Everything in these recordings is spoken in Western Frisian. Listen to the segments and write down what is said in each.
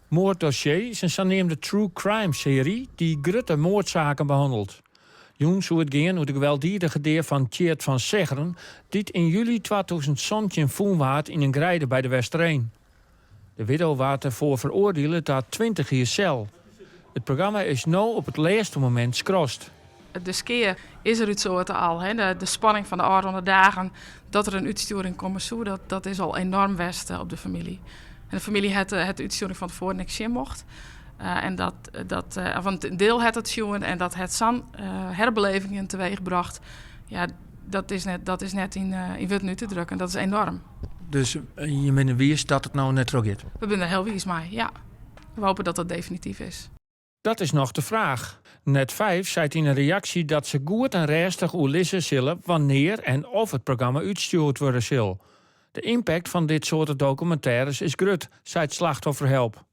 Moorddossier is in saneamde true crime sery dy't grutte moardsaken behannelet. Jûn soe it gean oer de gewelddiedige dea fan Tjeerd van Seggeren, dy't yn july 2017 fûn waard yn in greide by De Westereen. De widdo waard derfoar feroardiele ta 20 jier sel. It programma is no op it lêste momint skrast. De skea is der útsoarte al. De spanning fan de ôfrûne dagen dat der in útstjoering komme soe, dat, dat is al enorm west op de famylje. En de famylje hat de útstjoering fan tefoaren ek sjen mocht. En dat, dat, want in diel hat it sjoen en dat hat sa'n herbelevingen teweechbrocht. Ja, dat is net yn wurden út te drukken. Dat is enorm. Dus je binne wiis dat it no net trochgiet? We binne der hiel wiis mei, ja. We hoopje dat dat definityf is. Dat is noch de fraach. Net 5 seit yn in reaksje dat se goed en rêstich oerlizze sille wannear en oft it programma útstjoerd wurde sil. De ympakt fan dit soarte dokumintêres is grut, seit Slachtofferhelp.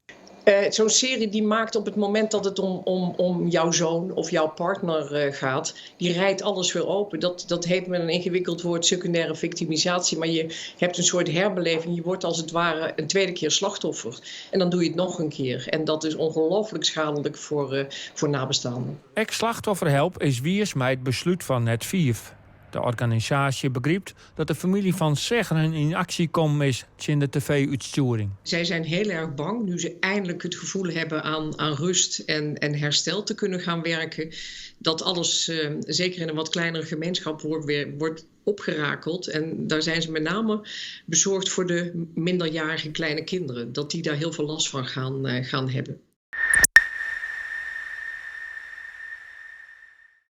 Zo'n serie die maakt op het moment dat het om jouw zoon of jouw partner gaat, die rijt alles weer open. Dat heet met een ingewikkeld woord secundaire victimisatie, maar je hebt een soort herbeleving. Je wordt als het ware een tweede keer slachtoffer. En dan doe je het nog een keer. En dat is ongelooflijk schadelijk voor nabestaanden. Ek Slachtofferhelp is wiis mei it beslút fan Net 5. De organisaasje begrypt dat de famylje Van Seggeren yn aksje kommen is tsjin de tv-útstjoering. Zij zijn heel erg bang nu ze eindelijk het gevoel hebben aan rust en herstel te kunnen gaan werken. Dat alles, zeker in een wat kleinere gemeenschap, wordt weer wordt opgerakeld. En daar zijn ze met name bezorgd voor de minderjarige kleine kinderen. Dat die daar heel veel last van gaan hebben.